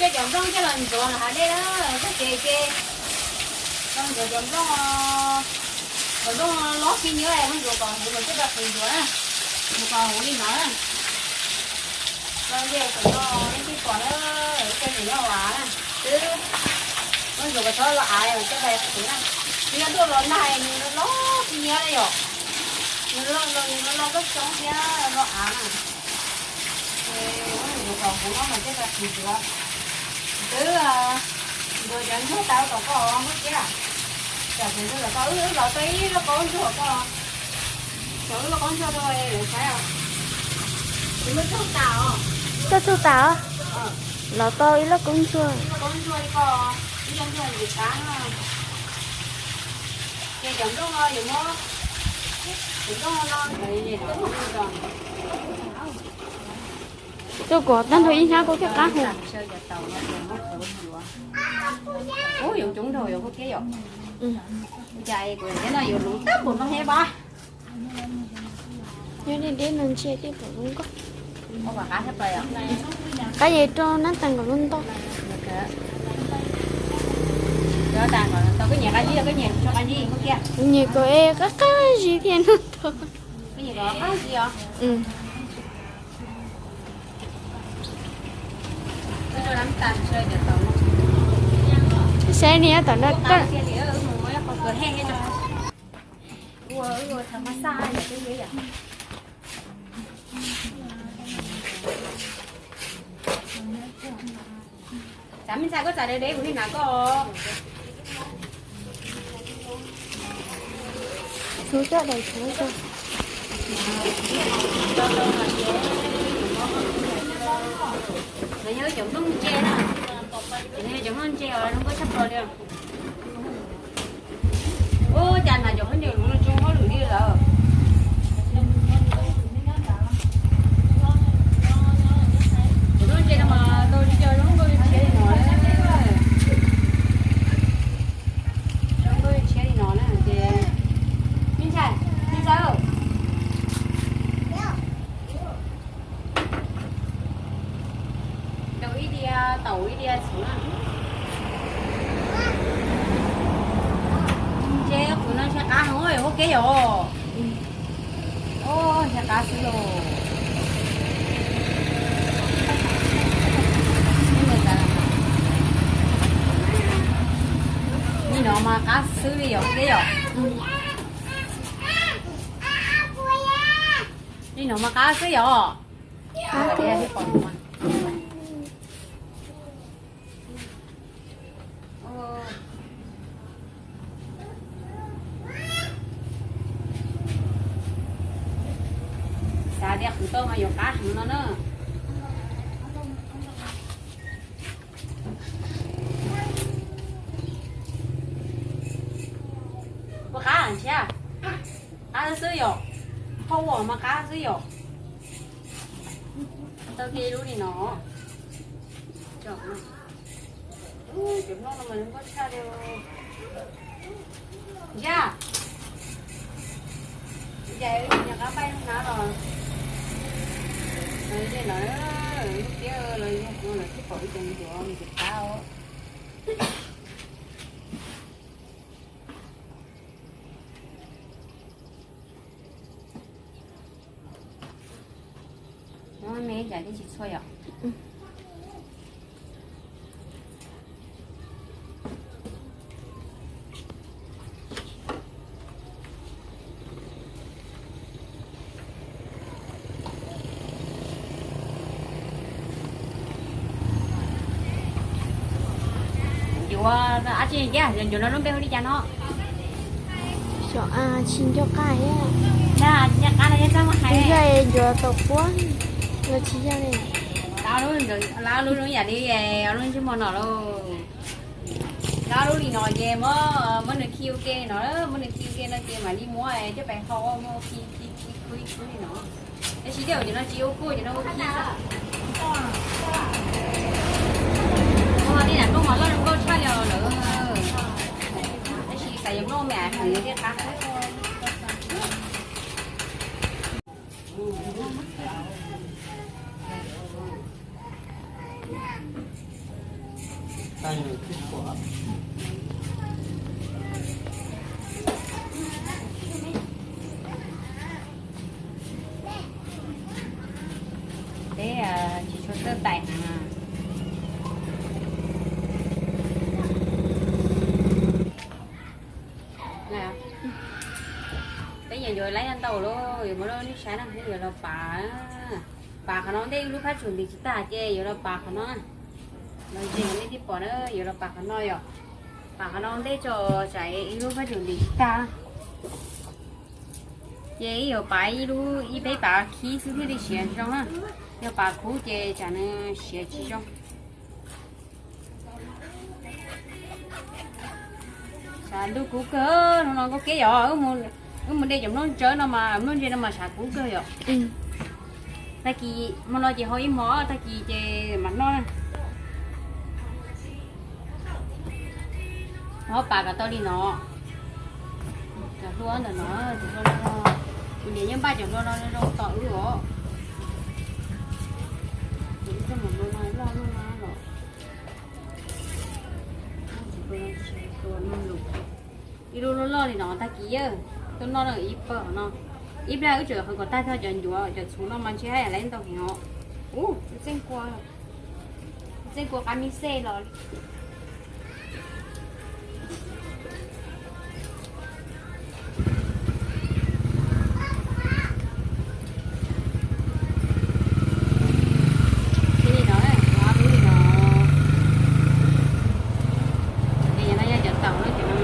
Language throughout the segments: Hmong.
Coj cov nplooj coj los ntxuav los hav dej na, txog kev ces los ntxuav cov nplooj, cov nplooj loj tsis nyob, mus ntxuav kom huv los coj pais qhwv ntxuav na, mus kom huv li no na. Los yog kom no nej thiaj pom na, coj ntxuav nyob hauv av na, twb muab ntxuav kom txhob los av coj pais qhwv na. Nws yog ntuj los nag nws loj tsis nyob li yom, nws loj los nws loj loj koj xyoob thiab loj av na. Ces muab ntxuav kom huv no mas coj pais qhwv ntxuav. Twb ntxuav cov ntsuag tas kom koj muab kiag. Tsam tseem tshuav kom koj wb los tau ib lub qaub ntsuag koj, kom wb lub qaub ntsuag rau lawv saib os. Coj tsuj tas os. Los tau ib lub qaub ntsuag. Ib lub qaub ntsuag li koj, ib lub ntsuag ntxim qab. Ces cov nplooj no yuav muab, cov nplooj no, cov nplooj no. Tuaj kom tag nrho ib hnab kuj thiaj qab huv. Ub, yuav coob nrog yuav kuj thiab yom. Cas kuv thiab no yuav luv tag npaum no thiab pab. Nyob deb deb no ntshe thiaj pom lub nkoj. Qab ces rau nab tas nkaus lub ntoj. Kuv nyiam kom es qab qab zis thiaj noj tau. Saib ni, tom no. Txav me ntxhais, koj txav deb deb kuv thiaj hnav koj. Xub coj daim tshuv rau. No yog cov nplooj ntse na. Cov no yog cov nplooj ntse uas zoo nkauj tshaj plaws li. Ua cas hnav cov khaub ncaws luv no zoo nkauj lwm li lawm. Cov nplooj ntse no mas tau li cas zoo nkauj tshiab li no. Zoo nkauj tshiab li no na ces, me ntxhais, me ntxhais. Ntaus ib diav, taus ib diav txhuv na. Ntshe kuv no ntshe qab heev ua ke yom. Ntshe qab xwb los. Li no mas qab xwb li yom, ua ke yom. Li no mas qab xwb yom. Xav tias qhwv tau mas yuav qab heev no na. Ua qab thiab. Qab xwb yom. Qhov ua mas qab xwb yom. Tau kiag lub li no. Cov nplooj no mas zoo nkauj tshaj li. Yaj, cas wb nyuam qhuav pais hnab los, los ze no, lub tiab los yog no lawm twb pom ib cov ntsuav mus tus qab os. Muab me cas thiaj tsis txhua yom. Yuav ab tsi thiab, yuav ncuav no lub npe hu li cas no? Xyov, tsis nco qab thiab. Tsis nco qab no thiab txhob hais. Yog ncuav tau puab los tsis yog li. Lawv ob lub yam li ob lub ntsej muag no lauj. Lawv ob lub li no ces muab, muab nws khi ua ke no, muab nws khi ua ke no ces mam li muab coj pais hau, muab khi khi khi khi li no. Tab sis tej zaum cov no tsis ua kuj, cov no ua khi xwb. Ua tej nam nplooj mas loj zoo nkauj tshaj li lawm. Tab sis xav yuav nplooj me hais tias qab. Peb tsis tshua txawj tais heev. Peb yuav yuav lab ntau lawm, yuav muab rau nej saib na, yuav los pav. Pav qhov no ntej, ib lub phab tsum ntim tsis tag ces yuav los pav qhov no. Los ze nej thiaj pom na, yuav los pav qhov no yom. Pav qhov no ntej tso, tsam ib lub phab tsum ntim tsis tag. Ces ib yuav pav ib lub, ib peb pav khib xwb thiaj li siav zoo na. Yog pav khuv ces tsam nws siav tsis zoo. Tshav ntuj kub kawg, hnub no nkauj keb yom, wb mus de cov nplooj tsawb no mas, nplooj ntse no mas tshav kub kawg yom. Tag kis hmo no ces hau ib hmo, tag kis ces mam noj na. Ho pav kom tau li no. Cov hlua ntawm no, cov hlua no, kuv niam yeej npaj cov hlua no zoo tom wb os. Ces wb coj mus hlua no loj loj no los. Ib lub loj loj li no tag kis, tuaj noj ib pawg no. Ib pliag wb tseem qhwv kom tag txog cov ncuav, cov txhuv no mas ntshe haj yam lawv ntau heev os. Ub, txeej kua, txeej kua qab mis xej los li. Li no, li no. Ces no yog cov taum na, cov no.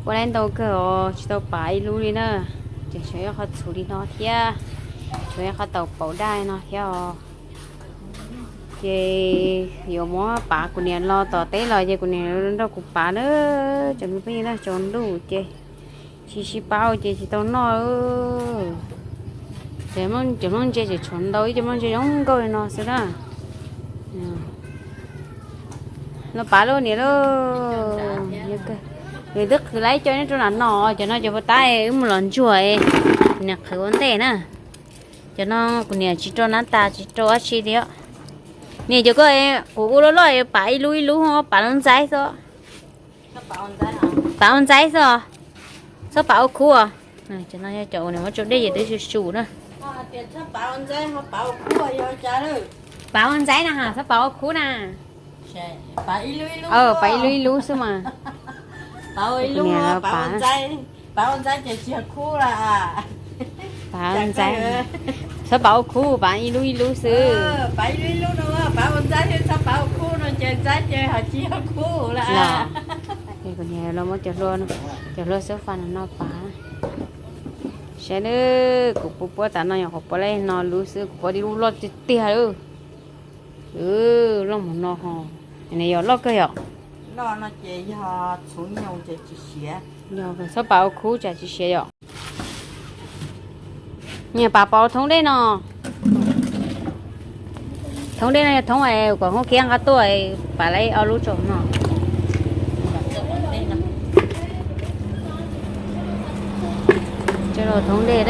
Ua lab ntau kawg os, tsis tau pav ib lub li na. Ces tshuav ib qho txhuv li no thiab, tshuav ib qho taum paum daj no thiab os. Ces yuav muab pav, kuv niam los tom teb los ces kuv niam nrog kuv pav na. Cov me phooj ywg na, tsaus ntuj ces tsis sib paub ces tsis tau noj. Ces cov nplooj ntse tseem tshuav ntau, ib co nplooj ntse zoo nkauj li no xwb na. Los pav lauj niam lauj. Nws twb qhwv lawm ib co nyob rau nram no, cov no cov puas tab wb mus los ntsuag, kuv niam qhwv ua ntej na. Cov no kuv niam tsis rau nab tas tsis rau dab tsi li os. Niam, cov koj, kuv ua loj loj pav ib lub ib lub, pav lub ntxaib xwb. Pav ua ntxaib xwb os. Txhob pav ua khub os. Cov no yog cov uas nws muab tsau dej ces twb su su na. Pav ua ntxaib na, txhob pav ua khub na. Pav ib lub ib lub xwb mas. Pav ua ntxaib, txhob pav ua khub, pav ib lub ib lub xwb. Los, kuv niam los muab cov hlua, cov hlua xab fas no pav. Saib nawb, kuv puab puab tas no nyuam qhuav puab lawm no lub xwb, kuv puab tib lub loj tiag tiag lawm. Loj mus no ho, nws yog loj kawg yom. Txhob pav ua khub tsam tsis siav yom. Niam, pav pov thoob dej no. Thoob dej no yog thoob kom Hmoob Khiab nqa tuaj pav lawm ob lub tso no. Thoob dej,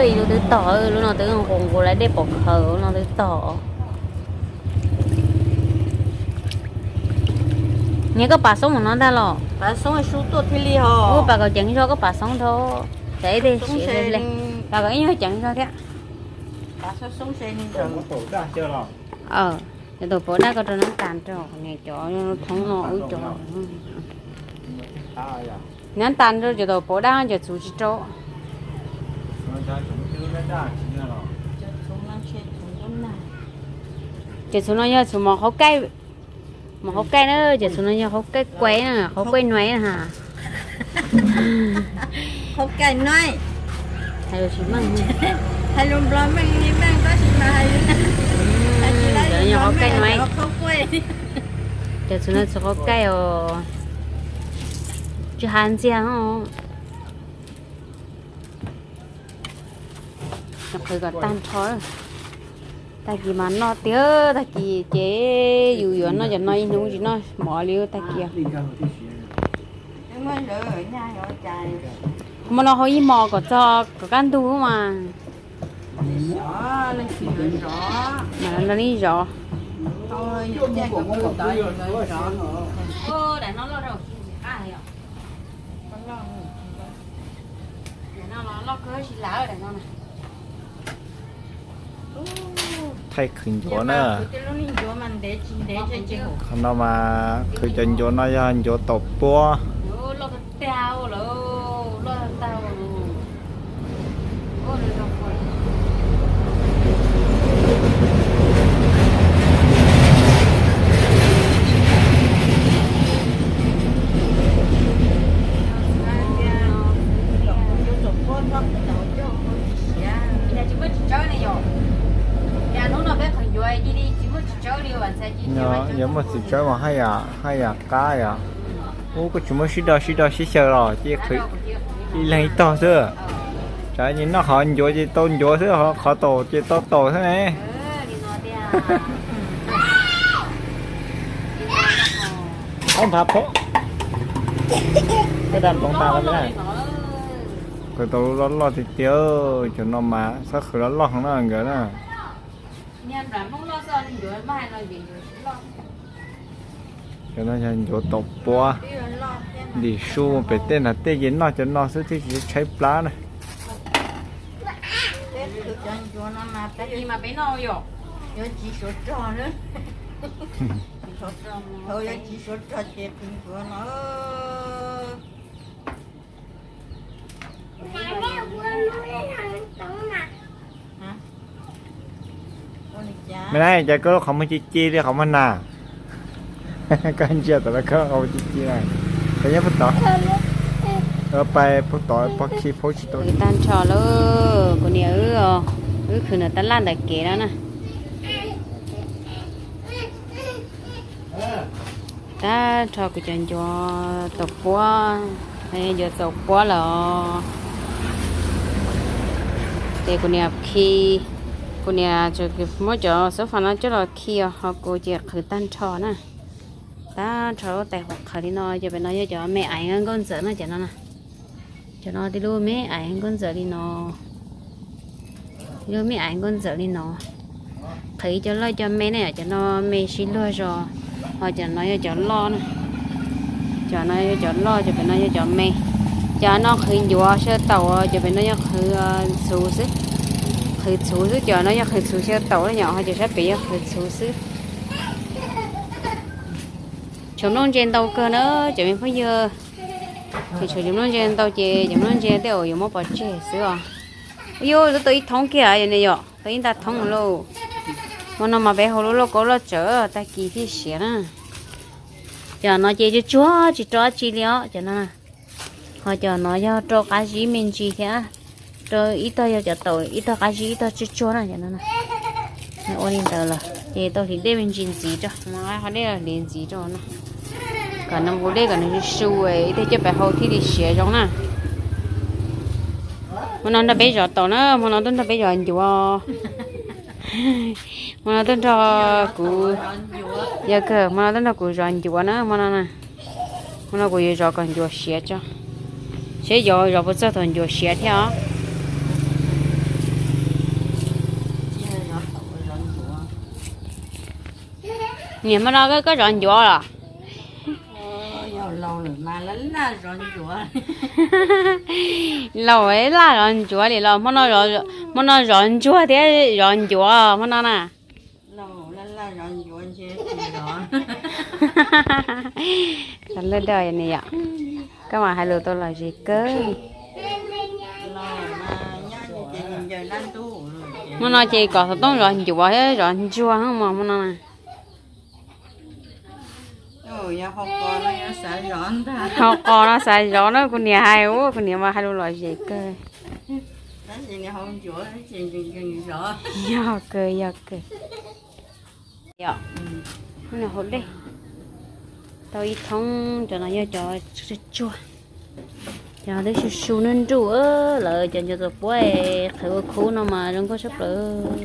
ib lub twb tog, lub no twb nqus nqus lawm dej pom khaws, lub no twb tog. Niam, koj pav xoob mus no ntag los? Ua pav kom ceev zog koj pav xoob dhau, tsam ib teg siav hle, pav kom ib nyuag ceev zog thiab. Cov taum pov daj koj rau nab tas rau, niam, cov thoob no wb cov nab tas rau cov taum pov daj, cov txhuv tsis rau. Cov txhuv no yog txhuv mov qaub kaij, mov qaub kaij na, cov txhuv no yog qaub kaij kuaib na, qaub kaij nuav na. Qaub kaij nuav. Hais lus Nplog meej li meej tab sis mas hais, cov no yog qaub kaij nuav. Cov txhuv no txhuv qaub kaij os. Tsis has ntxiag. Qhwv kom tag nrho, tag kis mas noj tiag, tag kis ces yus yuav noj cov no ib hnub tsis noj mov li tag kis. Hmo no hau ib hmos kom txog kom kaj ntug mas. Nrog nej zov. Thaij qhwv ncuav na. Qhov no mas qhwv cov ncuav no yog ncuav taum puab. Yog muaj txiv tsawb mas haj yam, haj yam qab yom. Ub, kuj tsis muaj sib do sib do sib xyaw los ces qhwv ib leeg ib tog xwb. Tsam ces noj qhov ncuav ces tau ncuav xwb, qhov taum ces tau taum xwb ne. Qhwv tau loj loj tiag tiag, cov no mas txhob qhwv loj loj heev na nkawd na. Cov no yog ncuav taum puab, ntim su pem tej nram tej ces noj cov no xwb thiaj tsis tshaib plab na. Me na, cas koj lub qhov muag ci ci li qhov muag nas? Koj ntsia tom no koj lub qhov muag ci ci na. Qhov nyob puag tod, pais puag tod pog khi paub tsis tau. Tag nrho lawm kuv niam wb, wb khwv nram tab laj ntawm kev no na. Tag nrho kuv cov ncuav taum puab, ncuav taum puab lawm. Ces kuv niam khi, kuv niam muab cov xab fas no coj los khi os, ho kuv ces qhwv tag nrho na. Tag nrho lub tais qhuav qhwv li no ces pem no yog cov me aiv nkauj ntxawm na, cov no na. Cov no tib lub me aiv nkauj ntxawm li no. Lub me aiv nkauj ntxawm li no. Qhwv cov loj cov me ne, cov no me sib luag zog, ho cov no yog cov loj na. Cov no yog cov loj, cov pem no yog cov me. Cov no qhwv ncuav xyaw taum, cov pem no yog qhwv txhuv xwb. Qhwv txhuv xwb, cov no yog qhwv txhuv xyaw taum na yom, ho cov sab pem yog qhwv txhuv xwb. Tshuav nplooj ntse ntau kawg na cov me phooj ywg. Ces tshuav cov nplooj ntse ntau ces cov nplooj ntse tej zaum yuav muab pov tseg xwb os. Ua yuav tau ib thoob kiag yom ne yom, tau ib nta thoob lauj. Hmo no mas peb hau lub lauj kaub loj tsawv tag kis thiaj siav na. Cov no ces tsuag tsuag tsis rau dab tsi li os cov no. Ho cov no yog rau qab zib me ntsis thiab, rau ib tog yog cov taum ib tog qab zib ib tog tsuag tsuag na cov no. Ua li ntawd lawm ces tau hliv dej me ntsis ntxiv rau, qhov dej hliv ntxiv rau no, kom nws nqus dej kom nws su su, ib teg coj pem hau thiaj li siav zoo na. Hmo no nrog peb zov taum na, hmo no tuaj nrog peb zov ncuav. Hmo no tuaj nrog kuv, yog kawg hmo no tuaj nrog kuv zov ncuav na hmo no na. Hmo no kuv yuav zov kom ncuav siav tso, seb yuav zov puas txog thaum ncuav siav thiab os. Niam, hmo no koj zov ncuav los? Laus laj zov ncuav li los? Hmo no zov ntsuag thiab zov ncuav hmo no na. Laj dawj ni yom, koj mas hais lus tau lom zem kawg. Hmo no ces kom xov tooj zov ncuav thiab zov ntsuag mog hmo no na. Ho qos no xav zov na, kuv niam hais ua kuv niam mas hais lus lom zem kawg. Yog kawg, yog kawg. Nws haus dej tau ib thoob, cov no yog cov tsuag tsuag, cov twb su su nruj nruj lawm, cov ncuav taum puab qhwv ua khub no mas zoo nkauj tshaj plaws.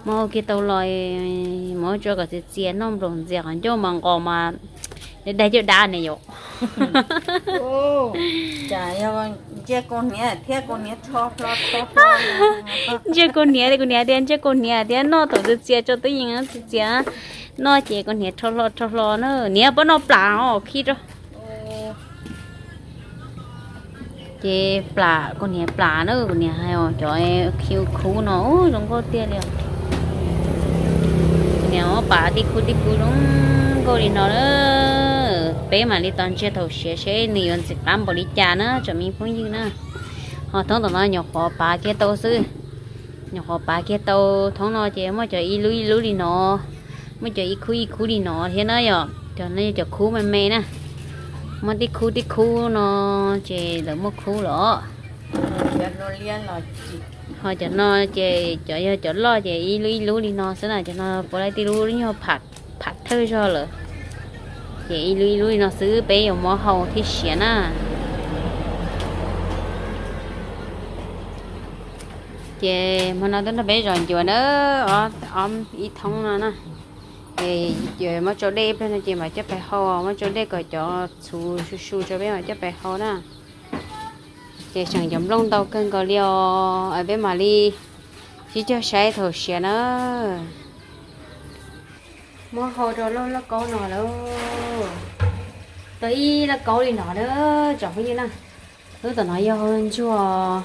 Muab ua kiag tau los, muab tso kom txias txias noj nplaum ntxias qhov ncauj mas nqos mas Daig caj dab ne yom. Ntsia kuv niam thiab, kuv niam rho hlo rho hlo. Ntsia kuv niam, kuv niam tias ntsia kuv niam tias noj thaum twg txias rau twb yeej txias txias, noj ces kuv niam rho hlo rho hlo na, niam pab noj plam os khi rau. Ces plam, kuv niam plam na, kuv niam hais os, cov khi khub no zoo nkauj tiag li os. Kuv niam muab pam tib khub tib khub zoo nkauj li no na. Peb mam li tos ntsia thaum siav seb nws yuav ntxim qab npaum li cas na tsoom me phooj ywg na. Ho thoob tom no nyuam qhuav pav kiag tau xwb. Nyuam qhuav pav kiag tau thoob no ces muaj cov ib lub ib lub li no, muaj cov ib khub ib khub li no thiab na yom. Cov no yog cov khub me me na. Muaj tib khub tib khub no ces lawv muaj khub los. Ho cov no ces cov yog cov loj ces ib lub ib lub li no xwb na, cov no puav leej tib lub nyuag phav thawj zog lawm. Ces ib lub ib lub li no xwb peb yuav muab hau thiab siav na. Ces hmo no tuaj nrog peb zov ncuav na, ob ib thoob no na. Ces muab tsau dej ib pliag no ces mam coj pais hau, muab tsau dej kom cov txhuv su su tso peb mam coj pais hau na. Ces seem cov nplooj ntau kawg nkaus li os, peb mam li sib cog saib thaum siav na. Muab hau rau lub lauj kaub no lawm. Tau ib lauj kaub li no na tsoom phooj ywg na. Lub tom no yog hau ntsuag,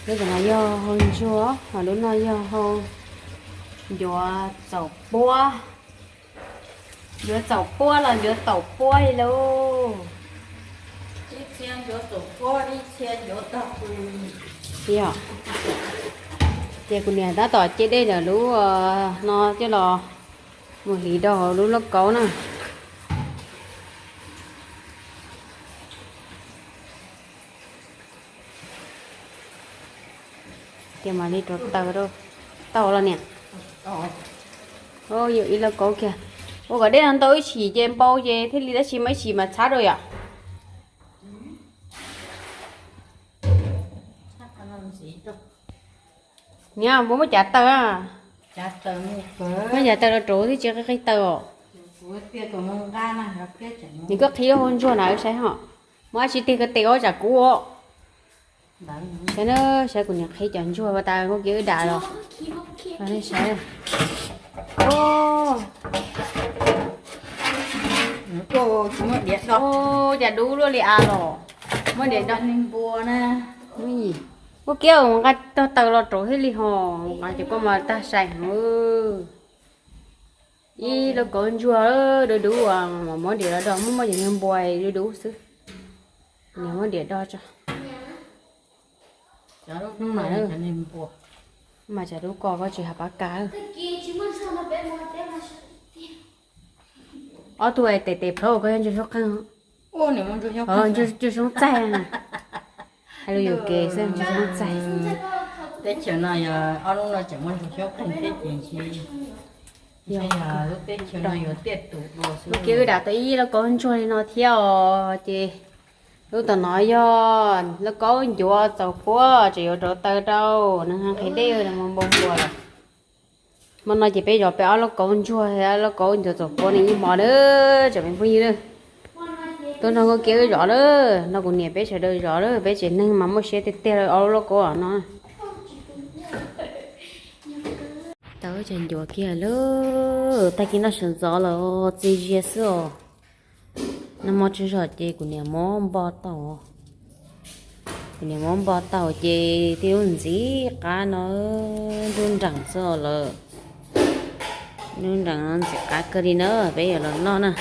lub tom no yog hau ntsuag, ho lub no yog hau ncuav txaus puab. Ncuav txaus puab los ncuav taum puab li lauj. Ces kuv niam tab tom ce dej ntawm lub no coj los mus hliv rau hauv lub lauj kaub na. Ces mam li rau taws rau. Tau los niam. Yog ib lauj kaub kiag. Ua kom dej no ntau ib chim ces npau ces thiaj li dab tsi mas ib chim mas txhab rau yom. Niam, muab muab cav taws. Muab cav taws rau rau thiab tsis qi qi taws os. Nws koj qhib hau ntsuag na saib ho. Muab dab tsi tig ko tes ua tsam kub os. Saib na, saib kuv niam qhib cov ntsuag ua tas koj kiag wb dam los. Saib. Cas dub luaj li a los. Muab diav do. Koj kiag nqa tog taws los rau thiaj li ho, nqa ces koj mas tag sai heev. Ib lauj kaub ntsuag dub dub, muab diav do do, muab muab cov niag npua dub dub xwb. Niam muab diav do tso. Mas tsam lub ko koj tsis hav pab kav. Ob tug tes tes plhawv koj yog ntsuag suab qeeg. Ntsuag suab txaij. Hais lus yuam kev xwb, ntsuag suab txaij. Teb chaws no yog ob lub no tseem muaj ntsuag suab qeeg thiab ces ntshe yog lub teb chaws no yuav tiaj tus dua xwb. Ua kiag wb dam tau ib lauj kaub ntsuag li no thiab os ces lub tom no yog lauj kaub ncuav txaus puab tseem yuav rauv taws rau, nws ho nqhis dej nws mus npau npua lawm. Hmo no ces peb zov peb ob lauj kaub ntsuag thiab lauj kaub ncuav txaus puab ne ib hmo na tsoom me phooj ywg na. Tuaj nrog Nkauj Kiab wb zov na, nrog kuv niam peb sawv daws zov na, peb tsev neeg mas muaj siab tiag tiag li ob lub lauj kaub no. Tau cov ncuav kiag lawm, tag kis noj sawv ntxov lawm txias zias xwb os. Nag hmo tsawg zog ces kuv niam muab npo tau. Kuv niam muab npo tau ces tib lub ntxim qab no, nruab nrees xwb os lawm. Nruab nrees no ntxim qab kawg li na, peb yuav los noj na.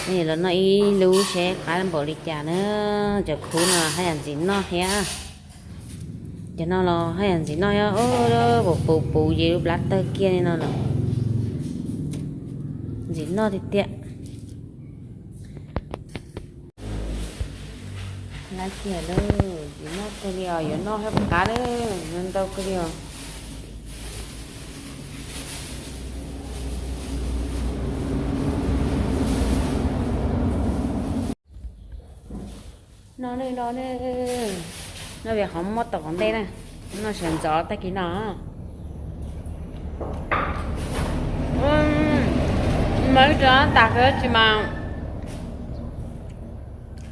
Peb yuav los noj ib lub seb qab npaum li cas na. Cov khub no haj yam ntxim noj thiab. Cov no los haj yam ntxim noj thiab, puv puv puv ces lub plab tawg kiag li no los ntxim noj tiag tiag. Lab kiag lawm, ntxim noj kawg li os, yuav noj thiab qab lawm, noj ntau kawg li os. No ne, no ne, no vim qhov muaj tom ntej na, noj sawv ntxov tag kis no. Mas wb rau nab tas kawg tsis mas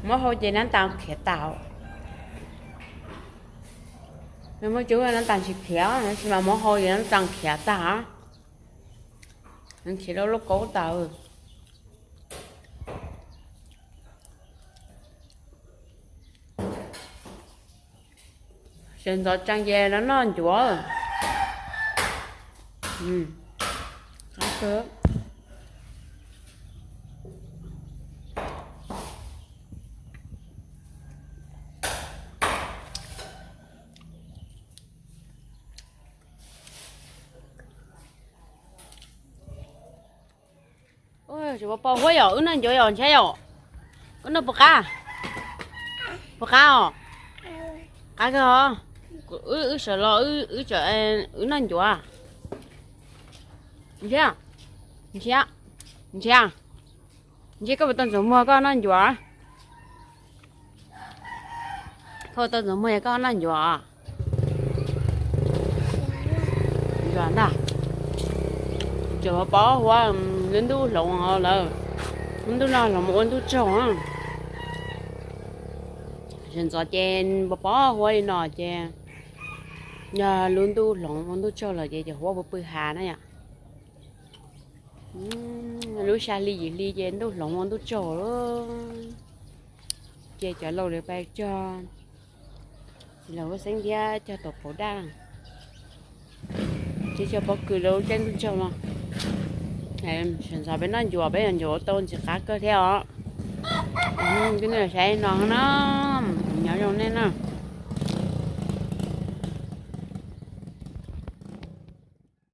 muab hau ces nab tas khiav tag. Nws muaj cub nab tas tsis khiav, tsis mas muab hau ces nab tas khiav tag. Nws khiav rau lub kaub tas. Sawv ntxov tsees ces no noj ncuav. Ua, tsis pom huab yom, wb noj ncuav yom, ntshai yom. Koj noj puas qab? Puas qab os? Qab kawg os. Wb sawv los wb, wb noj ncuav. Ntshai, ntshai, ntshai, ntshai koj puas tau ntxuav muag koj noj ncuav? Koj puas tau ntxuav muag koj noj ncuav? Ncuav ntag. Tseem pov pob huab, lub ntuj hloov lawm. Lub ntuj no hloov mus ua ntuj tsaug. Sawv ntxov ces pov pob huab li no ces yog lub ntuj hloov ua ntuj tsaug lawm ces cov huab pw pw hav na yom. Lub xya hli yim hli ces ntuj hloov ua ntuj tsaug. Ces cov laus lawv pais cog, ces laus huab xeeb thiab cog tau pauv daj. Ces cog pob kws rau lub caij ntuj tsaug no. Sawv ntxov peb noj ncuav, peb noj ncuav tau ntxim qab kawg thiab os. Saib no na, nyob zoo nej na.